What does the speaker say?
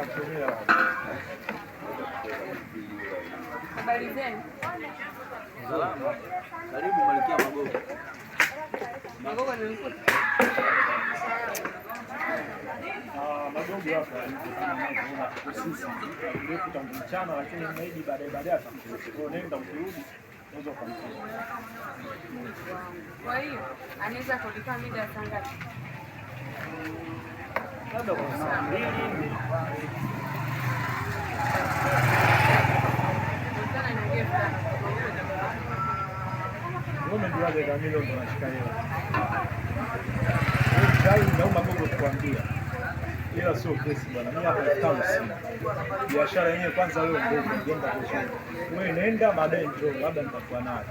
Nitakutumia. Habari zenu? Salama. Karibu Malkia Magogo. Magogo nimekuta. Ah, Magogo hapa yuko kama sisi ndio tangu mchana, lakini maybe baadaye baadaye atakuja. Kwa hiyo nenda, ukirudi unaweza ukamkuta. Kwa hiyo anaweza kulipa mida ya saa ngapi? Labda kwa saa 2. Mchana niongee 5,000. Wewe umejuaje kama mimi ndo nashika hela? Wewe ndio Magogo kuambia. Ila sio kesi bwana, mimi hapa 5,000 sina. Biashara yenyewe kwanza leo ndio kujenga vizuri. Wewe nenda, baadaye njoo, labda nitakuwa nayo.